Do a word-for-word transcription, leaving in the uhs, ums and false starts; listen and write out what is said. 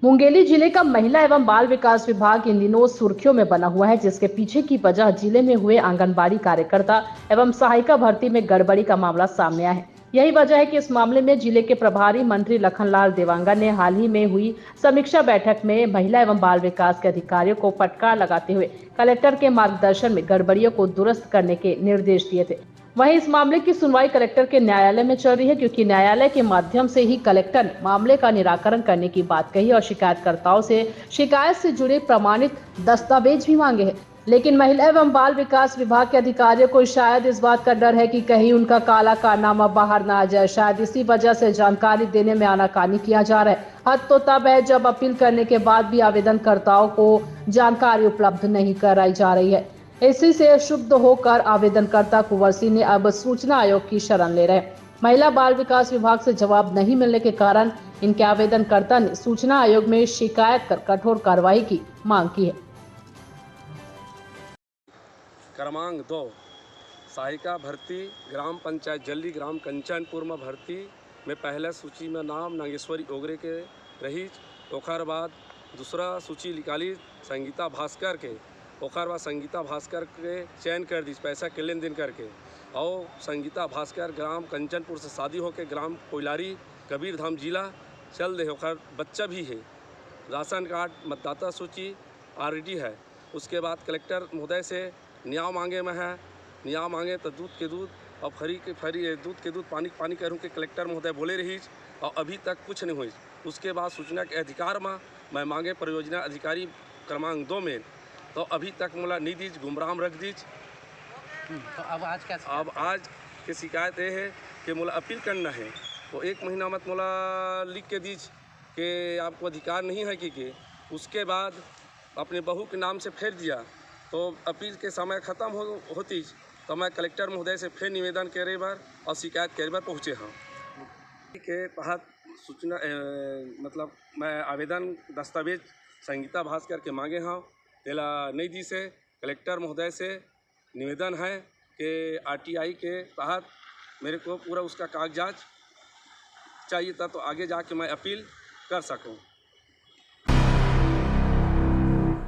मुंगेली जिले का महिला एवं बाल विकास विभाग इन दिनों सुर्खियों में बना हुआ है, जिसके पीछे की वजह जिले में हुए आंगनबाड़ी कार्यकर्ता एवं सहायिका भर्ती में गड़बड़ी का मामला सामने आया है। यही वजह है कि इस मामले में जिले के प्रभारी मंत्री लखनलाल देवांगन ने हाल ही में हुई समीक्षा बैठक में महिला एवं बाल विकास के अधिकारियों को फटकार लगाते हुए कलेक्टर के मार्गदर्शन में गड़बड़ियों को दुरुस्त करने के निर्देश दिए थे। वहीं इस मामले की सुनवाई कलेक्टर के न्यायालय में चल रही है, क्योंकि न्यायालय के माध्यम से ही कलेक्टर ने मामले का निराकरण करने की बात कही और शिकायतकर्ताओं से शिकायत से जुड़े प्रमाणित दस्तावेज भी मांगे हैं। लेकिन महिला एवं बाल विकास विभाग के अधिकारियों को शायद इस बात का डर है कि कहीं उनका काला कारनामा बाहर ना आ जाए, शायद इसी वजह से जानकारी देने में आनाकानी किया जा रहा है। हद तो तब है जब अपील करने के बाद भी आवेदनकर्ताओं को जानकारी उपलब्ध नहीं कराई जा रही है। इसी से क्षुब्ध होकर आवेदनकर्ता कुंवर सिंह ने अब सूचना आयोग की शरण ले रहे हैं। महिला बाल विकास विभाग से जवाब नहीं मिलने के कारण इनके आवेदनकर्ता ने सूचना आयोग में शिकायत कर कठोर कार्रवाई की मांग की है। क्रमांक दो, सहायिका भर्ती, ग्राम पंचायत जल्ली, ग्राम कंचनपुर में भर्ती में पहला सूची में नाम नागेश्वरी ओगरे के रहीच। ओकर बाद दूसरा सूची निकाली संगीता भास्कर के। ओकर बाद संगीता भास्कर के चयन कर दीस पैसा के लेन देन करके। और संगीता भास्कर ग्राम कंचनपुर से शादी होके ग्राम कोइलारी, कबीर धाम जिला चल दे। ओकर बच्चा भी है, राशन कार्ड, मतदाता सूची ऑलरेडी है। उसके बाद कलेक्टर महोदय से न्याय मांगे में है, न्याय मांगे तो दूध के दूध और फरी के फरी, दूध के दूध, पानी के पानी करूँ के कलेक्टर महोदय बोले रहीच, और अभी तक कुछ नहीं हुई। उसके बाद सूचना के अधिकार में मैं मांगे परियोजना अधिकारी क्रमांक दो में, तो अभी तक मोला नहीं दीच, गुमराम रख दीच। तो अब आज क्या अब आज के शिकायत ये है कि मोला अपील करना है, तो एक महीना मत मोला लिख के दीच कि आपको अधिकार नहीं है कि के। उसके बाद अपने बहू के नाम से फेर दिया, तो अपील के समय ख़त्म हो होतीच, तो मैं कलेक्टर महोदय से फिर निवेदन करे बर और शिकायत करे बर पहुँचे हूँ। के तहत सूचना ए, मतलब मैं आवेदन दस्तावेज संगीता भास्कर के मांगे हूँ, तेला नहीं दी से कलेक्टर महोदय से निवेदन है कि आरटीआई के तहत मेरे को पूरा उसका कागजात चाहिए था, तो आगे जाके मैं अपील कर सकूं।